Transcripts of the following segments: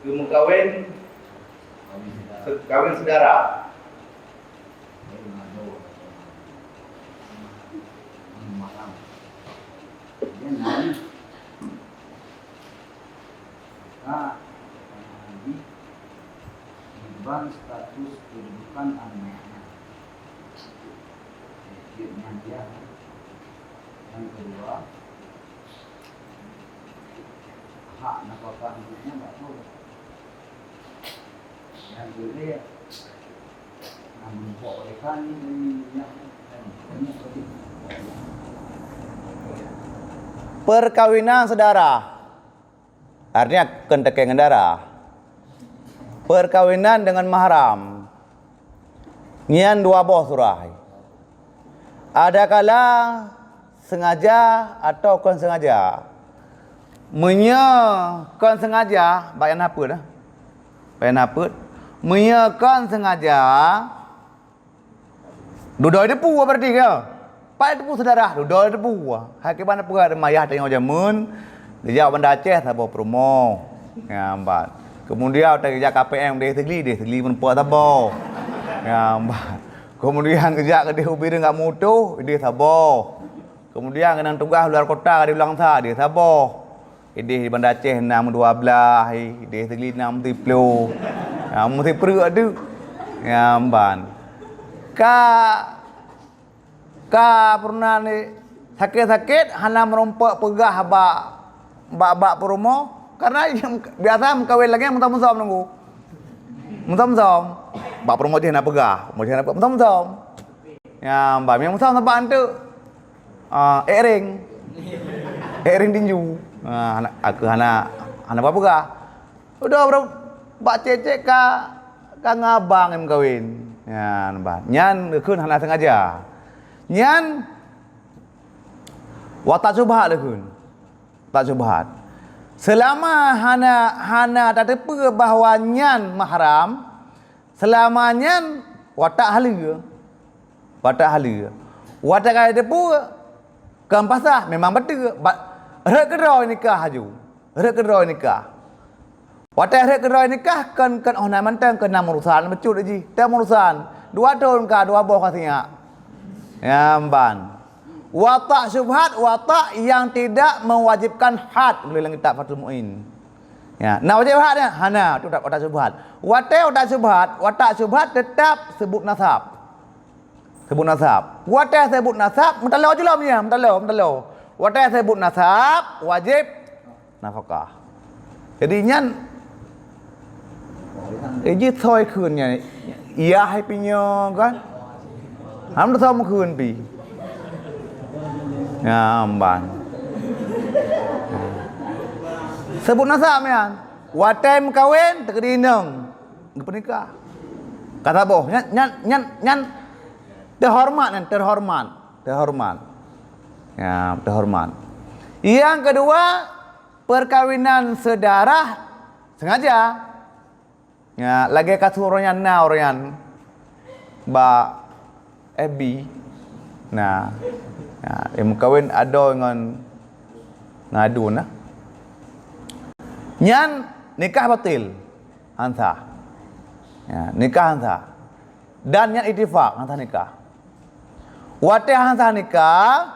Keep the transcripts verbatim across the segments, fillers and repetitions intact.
Geumeukawen, se-, kawen syedara. Maka, status kedudukan anaknya. Yang kedua, hak nafkah anaknya bak peue? Yang kedua, yang menumpuk mereka ni, ni, ni, ni, ni, ni. Perkawinan syedara. Artinya, kon takée ngon dara. Perkawinan deungon mahram. Nyan dua boh surah. Adakala sengaja atawa kon sengaja. Meunyoe kon sengaja, bak nyang hapeuet dah. Bak nyang hapeuet. Meunyoe kon sengaja, dudoe teupeu berarti ke? Pat teupeu syedara, dudoe teupeu. Hai kiban peugah mayah tanyoe jameun, geujak Banda Aceh saboh peurumoh. Nyan ban. Kemudian watée geujak K P M di Sigli, di Sigli peurumoh saboh. Nyan ban. Kemudian geujak keudeh ubit ngon mutoh, di saboh. Kemudian keunan tugaih luar kota di Langsa, di saboh. Ideh di Banda Aceh na meudua blaih, ideh Sigli na meusiploh. Ya, meusipeureuk tu. Ya, ban. Ka, ka pernah ni sakét-sakét hana meurumpok peugah bak, bak, bak peurumoh, karena biasa meukawen lagée meusom-som nunggu. Meusom-som. Bak peurumoh jih na peugah, peurumoh jih na peugah, meusom-som. Ya, ban, nyang meusom sabab anteuk. Ah, ék ring. Ék ring tinju. Ah, hana, aku hana, hana peugah. Udah, bro, bak cék-cék ka, ka ngabang nyang meukawen. Nyan, bah. Nyan geukheun hana sengaja. Nyan watak syubhat geukheun. Watak syubhat. Selama hana, hana tateupeue bahwa nyan mahram, selama nyan watak haleue. Watak haleue. Watée ka teupeu, kon pasah, memang beutôi. Ba-, rhot keudroe nikah laju. Rhot keudroe nikah. Watée rhot keudroe nikah, kon, kon óh na mantong, kon na urusan bacut jih. Tem urusan. Dua thon ka, dua boh ka sinyak. Nyan ban. Watak syubhat, watak yang tidak mewajibkan had, tuléh lam kitab Fathul Muin. Ya, na wajéb had nyan? Hana, tu watak syubhat. Watée watak syubhat, watak syubhat teutap seubut nasab. Seubut nasab. Watée seubut nasab, meutaloe jih lom nyan, meutaloe, meutaloe. Watée seubut nasab, wajéb nafakah. Jadi nyan, eh, jih thoi kheun nyan. Yah hai pi nyoe kan. Hana meusom kheun pi. Nyan ban. Seubut nasab nyan. Watée meukawen, teukeudi inong. Geupeunikah. Ka saboh. Nyan, nyan, nyan, nyan teuhoreumat nyan, teuhoreumat. Teuhoreumat. Ya, teuhoreumat. Nyang keudua, perkawinan syedara sengaja. Ya, lagée kasus uroe nyan na uroe nyan bak F B. Nah, nah, nyang meukawen adoe ngon, ngon aduen nah. Nyan nikah batil. Han sah. Ya, nikah han sah. Dan nyan itifak han sah nikah. Watée han sah nikah,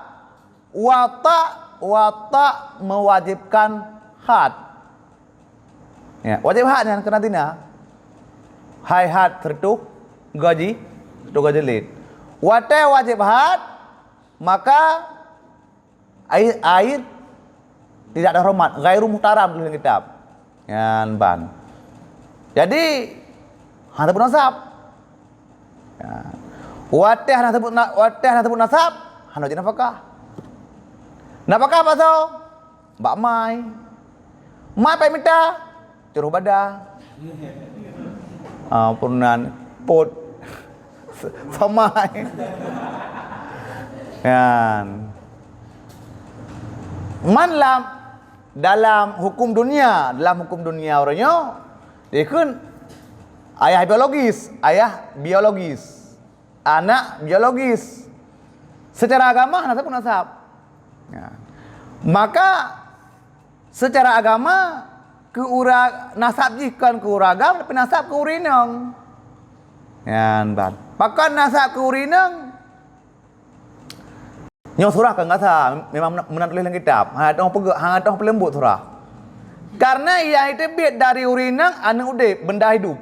watak, watak mewajibkan had. Ya, wajéb had nyan keunan tina. Hai had seureutôh goji, seureutôh goji lét. Watée wajéb had, maka air, air tidak terhormat, ghairu muhtaram tuléh lam kitab. Nyan ban. Jadi, hana teupeu nasab. Ya. Watée hana teupeu na-, watée hana teupeu nasab, hana wajéb nafakah. Nafakah bak soe? Bak mai. Mai payah mita, curoh bada. Ah, peunan pot. Samai. Kan. Man lam, dalam hukum dunia, dalam hukum dunia uroe nyoe, dikheun ayah biologis, ayah biologis. Anak biologis. Secara agama hana teupeu nasab. Ya. Maka secara agama keu ura-, nasab jih kon keu ureueng agam, tapi nasab keu ureueng inong. Nyan ban. Pakon nasab keu ureueng inong? Nyoe surah kan gasa, memang meunan tuléh lam kitab. Hana teupeugah, hana teupeuleumbot surah. Karena nyang teubiet dari ureueng inong aneuk udeb, benda hidup.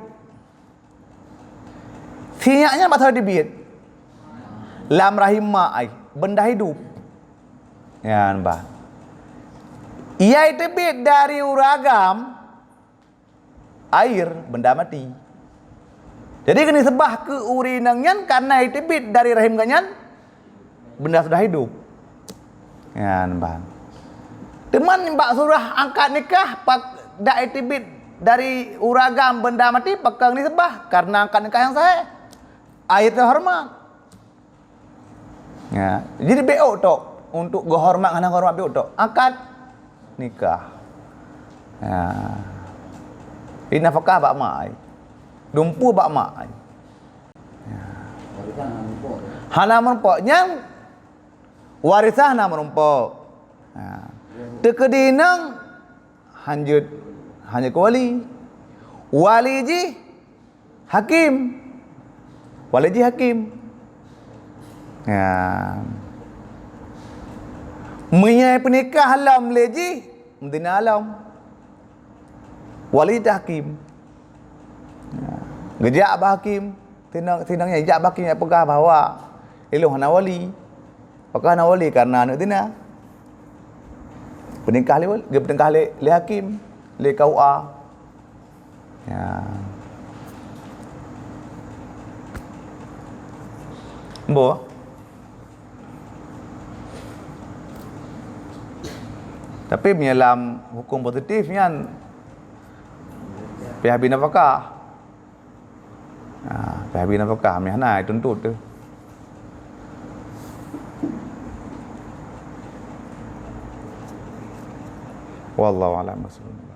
Si nyak nyan bak saboh teubiet. Lam rahim mak ai, benda hidup. Nyan ban. Nyang teubiet dari ureueng agam, air, benda mati. Jadi, keuneuk seubah keu ureueng inong nyan karena nyang teubiet dari rahim gobnyan benda sudah hidup. Nyan ban. Teuma bak surah akad nikah, pak, dak nyang teubiet dari ureueng agam benda mati, pakon keuneuk seubah, karena akad nikah nyang sahih. Air teuhoreumat. Ya, jadi bék tok untuk geuhoreumat hana geuhoreumat bék tok. Akad nikah. Ya. Jadi nafakah bak mak ai. Dumpeue bak mak ai. Ya. Hana meurumpok. Nyan warisah hana meurumpok. Ya. Teukeudi inong hanjeuet, hanjeuet keu wali. Wali jih hakim. Wali jih hakim. Ya. Meunyoe peunikah lom lé jih, meudina lom. Wali jih hakim. Ya. Geujak bak hakim. Sinong, sinong nyan jak bak hakim, jak peugah bahwa ilôn hana wali. Pakon hana wali, karena aneuk zina. Peunikah lé, geupeunikah lé, lé hakim, lé K U A. Ya. Ambo. Tapi meunyoe lam huköm positif nyan, pih habéh nafakah. Ha, pih habéh nafakah, meuhana dituntut tu. Wallahu a'lam bishawab.